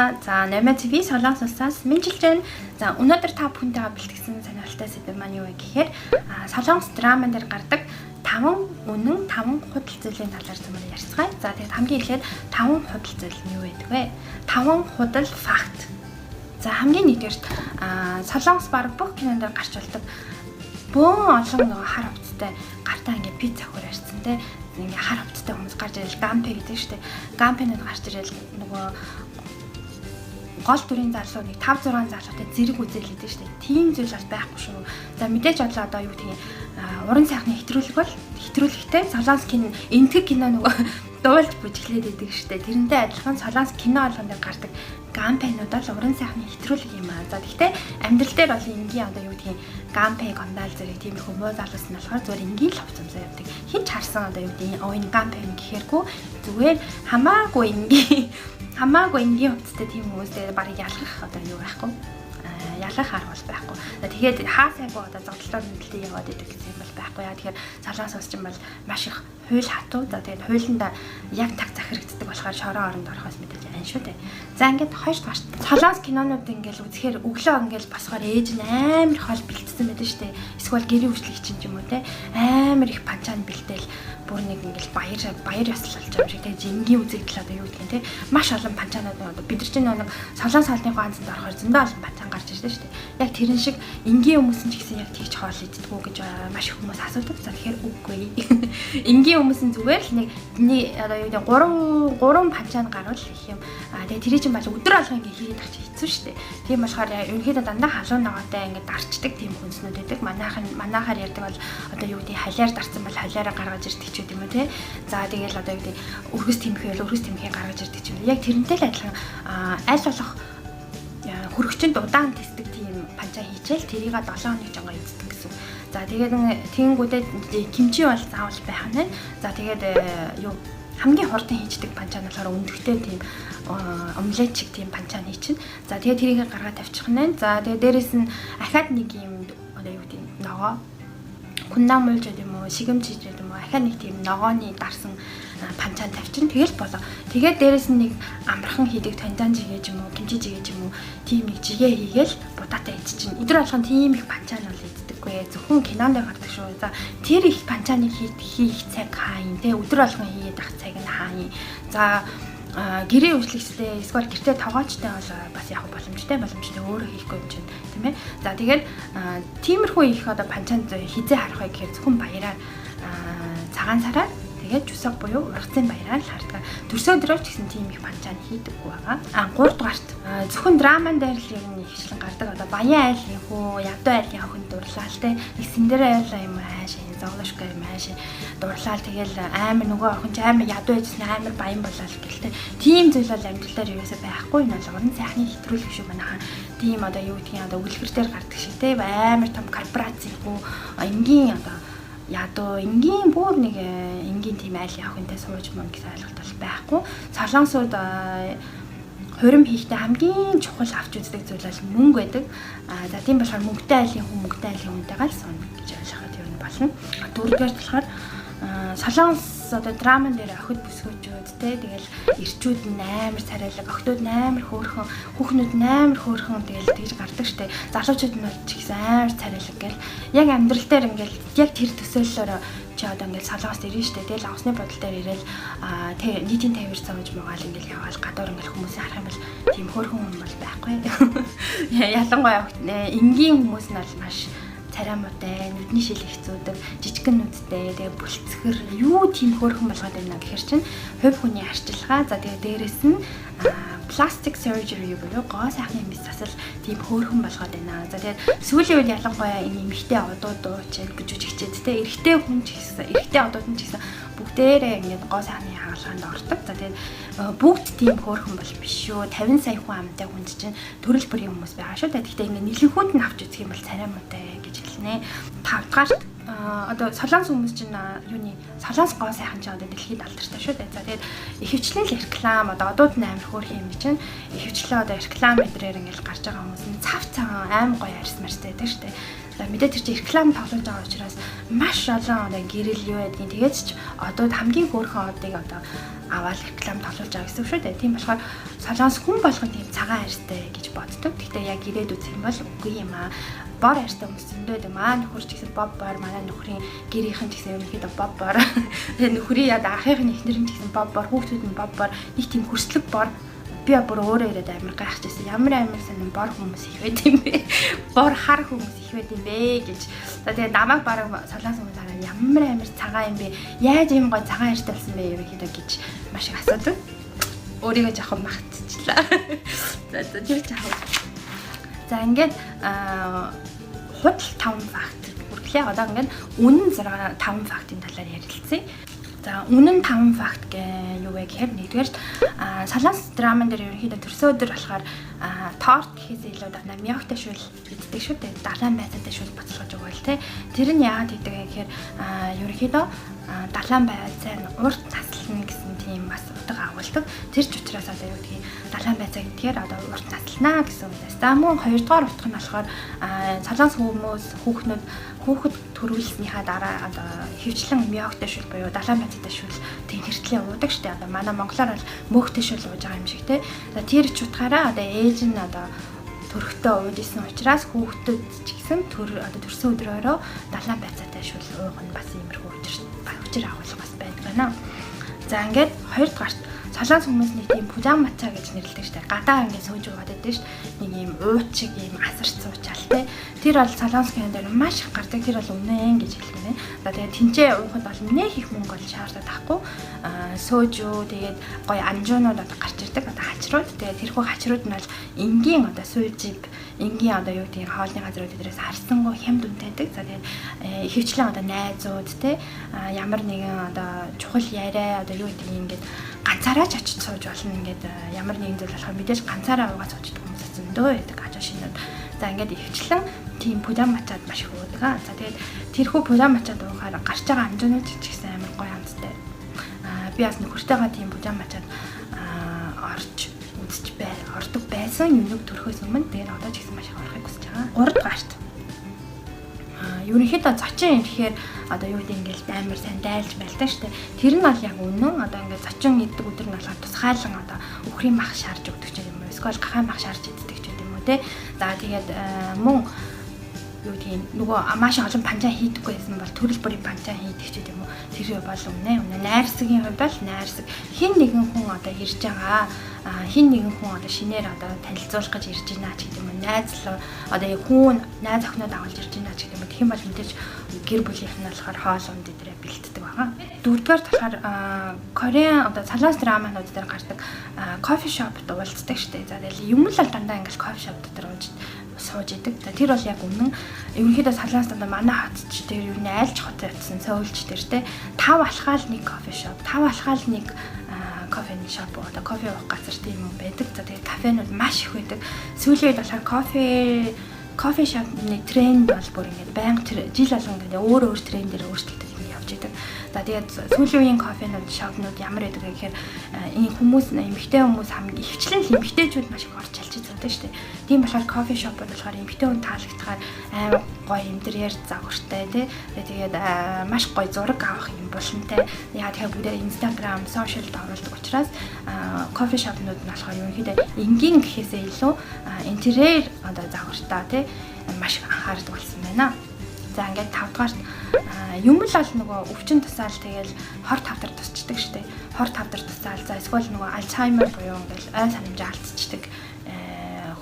Байцгаана. За, Нома TV Солонгос улсаас мэндчилж байна. За, өнөөдөр та бүхэнтэйгээ бэлтгэсэн сонирхолтой сэдэв маань юу вэ гэхээр Солонгос драман дээр гардаг 5 үнэн, 5 худал зүйлийн талаар зөвхөн ярьцгаая. За, тэгээд хамгийн эхлээд 5 худал зүйл нь юу байдаг вэ? 5 худал факт. За, хамгийн нэгдүгээрт Солонгос баг бүх кинон дээр гарч болдог бөөн олон нөгөө хар хувцастай, гартаа ингээ пицца хөр ярьсан те, ингээ хар хувцастай хүмүүс гарч ирэл, гампе гэдэг штэ. Гампенууд гарч ирэл, нөгөө гол дүрийн залуу нэг 5 6 залуутай зэрэг үзэл гэдэг штэ. Тийм зүйл бол байхгүй шүү. За, мэдээж одоо юу гэдгийг, уран сайхны хэтрүүлэг бол хэтрүүлэгтэй Солонгос кино, энтгэг кино нөгөө дуулж бүжиглээд идэг штэ. Тэрнтэй адилхан Солонгос кино болгон дээр гардаг гампенууд бол уран сайхны хэтрүүлэг юм аа. За, тэгтээ амьдрал дээр бол энгийн, одоо юу гэдгийг, гампе гондал зэрэг тийм их муу залуус нь болохоор зүгээр энгийн л хувц өмсөө явдаг. Хин ч харсан, одоо юу гэдгийг, оо, энэ гампе гэхээргүй зүгээр хамаагүй энгийн хувцастай тийм хүмүүстэй барыг ялгах одоо юу байхгүй, ялгах арга бол байхгүй. Тэгээд хаа сайгүй одоо зогдлоор нөлөө яваад идэг гэсэн юм бол байхгүй яа. Тэгэхээр Солонгос улс чинь бол маш их хууль хатуу. За, тэгээд хуулиндаа яг таг захирагддаг болохоор шорон оронд орохоос мэдээж ан шүү дээ. За, ингээд хоёр дугаарт Солонгос кинонууд ингээл үзэхээр өглөө ингээл босохоор ээж нь амар хоол бэлтсэн байдаг шүү дээ. Эсвэл гэрийн үйлчлэг чинь ч юм уу те, амар их панчаан бэлдээл, бүр нэг ингээл баяр баяр ёслол болж байгаа юм шиг те, жингийн үзэгдэл, одоо юу гэдгийг те, маш олон панчаанууд. Одоо бид нар чинь нэг Солонгос хоолны ганцанд орохоор зөндөө олон панчаан гарч ирдэг шүү дээ. Яг тэрэн шиг энгийн хүмүүс нь ч гэсэн яг тэгж хоол иддэггүй гэж маш их хүмүүс асуудаг. За, тэгэхээр үгүй. Энгийн хүмүүс нь зүгээр л нэг одоо юу гэдэг, гурван гурван панчаан гарвал их юм. А тэгээ тэрий чинь бол өдөр алга ингээ хийгээд ах чи хэцүү шүү дээ. Тийм болохоор ерөнхийдөө дандаа халуун ногоотой ингээ дарчдаг тийм хүнснүүд байдаг. Манайхан манайхаар ярьдаг бол одоо юу гэдэг, халиар дарсан бол халиараа гаргаж ирдэг ч юм уу те. За, тэгэл одоо юу гэдэг, өргөс тэмхээ бол өргөс тэмхээ гаргаж ирдэг ч юм уу. Яг тэрнтэй л адилхан аль болох хөрөгчөнд удаан тэсдэг тийм панчаа хийчихэл тэрийг 7 хоног жонгоо эздэг гэсэн. За, тэгээд тэгэнгүүтээ кимчи бол заавал байх нь. За, тэгээд юу, хамгийн хурдан хийждэг панчаа нь болохоор өндөгтэй тийм омлет чиг тийм панчаа хийчин. За, тэгээд тэрийг гаргаад тавьчих нь. За, тэгээд дээрэс нь ахаад нэг юм, одоо юу гэдэг, ногоо куннамул ч гэдэг юм уу, шигэмч гэдэг юм уу, ахаа нэг тийм ногооны дарсан панчаан тавьчин, тэгэл болоо. Тэгээд дээрэс нь нэг амархан хийдэг тонзан жигээ ч юм уу, кимчи жигээ ч юм уу, тийм нэг жигээ хийгээл будаатай идчихин. Өдөр болгон тийм их панчаан бол иддэггүй. Зөвхөн кинон дээр гардаг шүү. За, тэр их панчааныг хийх цаг хаа юм те, өдөр болгон хийгээд ах цаг нь хаа юм. За, гэрээ үйлчлэгчтэй эсвэл гэртээ тогоочтой бол бас яг боломжтой өөрөө хийхгүй юм чинь, тийм ээ. За, тэгээд тиймэрхүү их одоо панчаанд хизээ харах вэ гэхээр зөвхөн баяраар, цагаан сараар, тэгээд чусаг буюу ургацын баяраар л хардаг. Төрсөн өдрөөр ч гэсэн тийм их панчаан хийдэггүй байгаа. А 3 дугаарт зөвхөн драман дээр л ер нь ихчлэн гардаг. Одоо баян айлын хүү, ядуу айлын охин дурлал те. Нэг Синдерелла юм ааш, Золушка юм ааш дурлал, тэгэл амар нөгөө охин ч амар ядуу байжсэн амар баян болол гэл те. Тийм зүйл бол амьдралаар ерөөсөй байхгүй. Энэ бол уран сайхны хэтрүүлэг шүү, манайхан. Тийм, одоо юу гэдгийг, одоо үлгэр дээр гардаг шиг те, амар том корпорацийн хүү энгийн, одоо ядуу энгийн, бүр нэг энгийн тийм айлын охинтой сууж мөн гэсэн ойлголт бол байхгүй. Солонгосууд хурим хийхдээ хамгийн чухал авч үздэг зүйл бол мөнгө байдаг. А за, тийм болохоор мөнгөтэй айлын хүн мөнгөтэй айлын хүнтэйгээ л сууна гэж ойлгоход юу нь болно. Дөрөвдүгээр болохоор Солонгос одоо драман дээр охид бүсгүүчүүд те, тэгэл эрчүүд нь амар царайлаг, охидууд нь амар хөөрхөн, хүүхнүүд нь амар хөөрхөн, тэгэл тэгж гардаг штэ. Залуучууд нь бол ч гэсэн амар царайлаг гэл. Яг амьдрал дээр ингээл яг тэр төсөөллөөрөө чи одоо ингээл Солонгост ирнэ штэ. Тэгэл онгоцны бодол дээр ирээл тэ нийтийн тавир зовж муугаал ингээл яваал гадуур ингээл хүмүүсийн харах юм бол тийм хөөрхөн хүн бол байхгүй. Ялангуяа энгийн хүмүүс нь бол маш царай муутай, нүдний шил их зүүдэг, жижигхэн нүдтэй, тэгээ бүлцгэр, юу тийм хөөрхөн болгоод байна гэхэр чинь хувь хүний арчилгаа, за, тэгээ дээрэс нь plastic surgery буюу гоо сайхны мэс засал тийм хөөрхөн болгоод байна. За, тэгээд сүүлийн үед ялангуяа энэ эмэгтэй одууд дууч бүжигчээд те, эрэгтэй хүн ч гэсэн, эрэгтэй одууд нь ч гэсэн бүгдээрээ ингээд гоо сайхны хагалгаанд ордог. За, тэгээд бүгд тийм хөөрхөн бол биш шүү. 50 сая хүн амтай хүнд чинь төрөл бүрийн хүмүүс байгаа шүү. Тэгэхдээ ингээд нэлэнхүүнд нь авч үзэх юм бол царай муутай гэж хэлнэ. Тавдугаарт одоо Солонгос хүмүүс чинь юуны Солонгос гоо сайхан ч одоо дэлхийд алдартай шүү дээ. За, тэгээд ихэвчлэн л реклам, одоо одууд нь амар хөөрхөн юм чинь ихэвчлэн одоо реклам мэдрээр ингээл гарч байгаа хүмүүс нь цав цагаан аим гоё арьс марстай байдаг шүү дээ. За, мэдээ тэр чинь реклам тоглож байгаа учраас маш олон одоо гэрэл юу байдгийг, тэгээд ч одууд хамгийн хөөрхөн одыг одоо аваад реклам тоглуулж байгаа гэсэн үг шүү дээ. Тийм болохоор солонгос хүн болгон тийм цагаан арьстай гэж боддог. Гэхдээ яг ирээд үзэх юм бол үгүй юм аа. Бор арьстай хүмүүс зөндөө байдаг. Маа нөхөр ч гэсэн боб бор, манай нөхрийн гэрийнхэн ч гэсэн ерөнхийдөө боб бор. Тэгээ нөхрийн яд ахын эхнэр нь ч гэсэн боб бор, хүүхдүүд нь боб бор. Нэг тийм хөрслөг бор. Би бүр өөрөө ирээд амар гайхчихсан. Ямар амар сонин бор хүмүүс их байд юм бэ? Бор хар хүмүүс их байд юм бэ гэж. За тэгээ намайг бараг солонгос хүмүүс хараад ямар амар цагаан юм бэ? Яаж ийм гой цагаан арьстай болсон бэ ерөнхийдөө гэж маш их асуудаг. Өөрийгөө жоохон магтчихлаа. За за тэр жоохон. За ингээд худал 5 факт хүргэлээ. Одоо ингээд үнэн 6 5 фактын талаар ярилцъя. За, үнэн 5 факт гэ юу вэ гэхээр нэгдүгээр солонгос драман дээр ерөнхийдөө төрсөн өдөр болохоор торт гэхээс илүү дандаа мёгтой шүл иддэг шүү дээ. Далайн байцаатай шүл буцалгаж өгөөл те. Тэр нь яагаад хийдэг вэ гэхээр ерөнхийдөө далайн байцаа нь урт наслна гэсэн тийм бас утга агуулдаг. Тэр ч учраас одоо юу гэдгийг далайн байцаа гэдгээр одоо урт наслнаа гэсэн үгнээс. За мөн хоёрдугаар утга нь болохоор солонгос хүмүүс хүүхнүүд хүүхэд төрүүлснийхаа дараа одоо хөвчлэн мёгтой шүл буюу далайн байцаатай шүл тэнхэртлээ уудаг штэ. Одоо манай монголоор бол мөөхтэй шүл ууж байгаа юм шиг те. За тэр ч утгаараа одоо ээж нь одоо төрхтөө ууж исэн учраас хүүхдүүд ч гэсэн төр одоо төрсөн өдрөөрөө далайн байцаатай шүл уух нь бас иймэрхүү учир агуулга бас байдаг байна. За ингээд хоёрдугаарт солонгос хүмүүс нэг тийм пужамача гэж нэрлэдэг штэ. Гадаа ингээд сууж уугаад байдаг штэ. Нэг ийм уут шиг ийм асарч суучаал те. Тэр бол солонгос кинонд дээр маш их гардаг. Тэр бол үнэн гэж хэлмээр байна. За тэгээд тэнцээ уухад бол нэх их мөнгө бол шаардаад байхгүй. Сөөжүү тэгээд гоё анжуунууд одоо гарч ирдэг. Одоо хачрууд. Тэгээд тэрхүү хачрууд нь бол энгийн одоо сүүлжип, энгийн одоо юу гэдгийг хоолны газрууд дээрээс харсангуй хямд үнэтэй байдаг. За тэгээд ихэвчлэн одоо найзууд те ямар нэгэн одоо чухал яриа одоо юу гэдгийг ингээд ганцаараа ч очиж сууж болно. Ингээд ямар нэгэн зүйл болохоор мэдээж ганцаараа уугаад суучдаг хүмүүс зөндөө байдаг ажаа шинүүд. За ингээд ихэвчлэн тийм пужамачаад маш их уудаг. За тэгээд тэрхүү пужамачаад уухаар гарч байгаа амжуунууд ч гэсэн амар гоё амттай. Би бас нөхөртэйгээ тийм пужамачаад орж үзэж бай, ордог байсан юмнууд төрөхөөс өмнө. Тэгээд одоо ч гэсэн маш их орохыг хүсэж байгаа. Гуравдугаарт ерөнхийдөө зочин ирэхээр одоо юу гэдэг ингээл амар сайн дайлж байлтаа штэ. Тэр нь бол яг үнэн. Одоо ингээд зочин иддэг өдөр нь болохоор тусгайлан одоо үхрийн мах шаарж өгдөг ч юм уу. Эсвэл гахай мах шаарж иддэг ч юм уу те. За тэгээд мөн юу гэдгийг нөгөө маш олон панчаа хийдэггүй байсан бол төрөл бүрийн панчаа хийдэг ч юм уу. Тэр бол үнэ. Үнэ найрсагийн хувьд бол найрсаг хин нэгэн хүн одоо ирж байгаа, хин нэгэн хүн одоо шинээр одоо танилцуулах гэж ирж байна ч гэдэг юм уу. Найз л одоо хүн найз охиноо дагуулж ирж байна ч гэдэг юм уу. Тэгэх юм бол мэдээж гэр бүлийнх нь болохоор хоол унд дээрээ бэлддэг байгаа. Дөрөвдүгээр болохоор Кореан одоо солонгос драманууд дээр гардаг кофе шопд уулздаг штэ. За тэгэл юм л дандаа ингээл кофе шоп дотор ууж сууж идэг. За тэр бол яг үнэн. Ерөнхийдөө солонгос дандаа манай хот ч тэр ер нь айлч хот явцсан Сөүлч тэр те 5 алхаал нэг кофе шоп, 5 алхаал нэг кофений шоп одоо кофе уух газар тийм юм байдаг. За тэгээд кафенууд маш их байдаг. Сүүлийн үед болохоор кофе шопны тренд бол бүр ингээд байнга жил болгон ингээд өөр өөр трендээр өөрчлөгдөж ингээд явж идэг. За тэгээд сүүлийн үеийн кофенууд, шопнууд ямар байдаг вэ гэхээр энэ хүмүүс эмэгтэй хүмүүс хамгийн ихвчлэн л эмэгтэйчүүд маш их орж ялчиж зовдөг шүү дээ. Тийм болохоор кофе шопууд болохоор эмэгтэй хүн таалагдахаар амар гоё интерьер загвартай тий. Тэгээд маш гоё зураг авах юм булантай. Яа тэгэхээр бүгдээ Instagram, social-д оруулдаг учраас кофе шопнууд нь болохоор ерөнхийдөө энгийн гэхээсээ илүү интерьер одоо загвартай тий маш их анхаардаг болсон байна. За ингээд 5 дугаарт юм л бол нөгөө өвчин тусаал тэгэл хор тавдар тусчдаг штэ. Хор тавдар тусаал за эсвэл нөгөө Альцгеймер буюу ингээл ой санамжаа алдчихдаг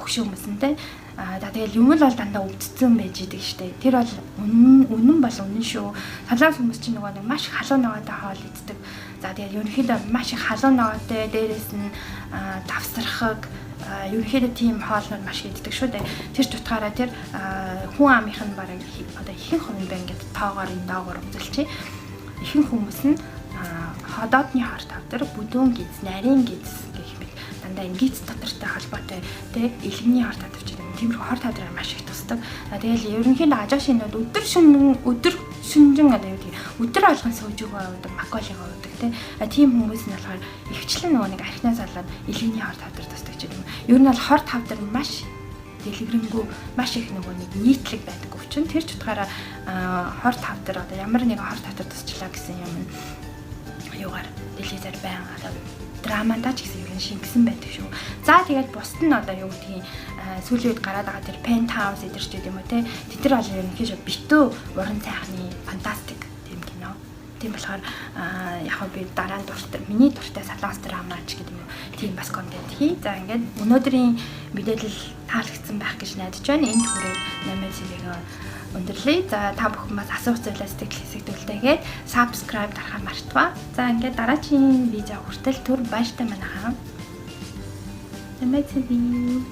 хөшөө хүмүүсэнтэй. За тэгэл юм л бол дандаа өвдсөн байж идэг штэ. Тэр бол үнэн үнэн бол үнэн шүү. Солонгос хүмүүс чинь нөгөө нэг маш халуун ногоотой хоол иддэг. За тэгэл ерөнхийдөө маш их халуун ногоотой, дээрээс нь давсархаг ерөнхийдөө тийм хоолнууд маш их иддэг шүү дээ. Тэр ч утгаараа тэр хүн амынх нь бараг одоо ихэнх хувь нь бэ ингээд тоогоор энэ доогоор үзэлчээ. Ихэнх хүмүүс нь ходоодны хор тавдар, бүдүүн гиз, нарийн гиз гэх мэт дандаа энэ гиз дотортой холбоотой тэ элгэний хор тавдар ч гэдэг юм. Тиймэрхүү хор тавдраар маш их тусдаг. Тэгэл ерөнхийдөө ажаа шинүүд өдөр шөнө өдөр шүнжин одоо юу гэдэг өдөр болгон сөөжөөгөө уудаг, маколигоо уудаг тэ. Тийм хүмүүс нь болохоор ихвчлэн нөгөө нэг архинаас болоод элгэний хор тавдар тусдаг ч гэдэг юм. Ер нь бол хор тавдар маш дэлгэрэнгүй маш их нөгөө нэг нийтлэг байдаг өвчин. Тэр ч утгаараа хор тавдар одоо ямар нэгэн хор тавдар тусчлаа гэсэн юм нь Юугаар телевизээр байнга одоо драмандаа ч гэсэн ер нь шингэсэн байдаг шүү. За, тэгээд бусд нь одоо юу гэдгийг, сүүлийн үед гараад байгаа тэр Penthouse эдэр ч гэдэг юм уу те. Тэд нар бол ерөнхийдөө битүү уран сайхны фантастик тийм кино. Тийм болохоор яг би дараа нь дуртай, миний дуртай солонгос драма ч гэдэг юм уу, тийм бас контент хий. За, ингээд өнөөдрийн мэдээлэл таалагдсан байх гэж найдаж байна. Энд хүрээд 8 цэвэгээ өндөрлөе. За, та бүхэн бас асуух зүйлээ сэтгэл хэсэгт үлдээгээд subscribe дарахаа мартваа. За, ингээд дараагийн видео хүртэл түр баяртай манайхаа. 8 цэвээ.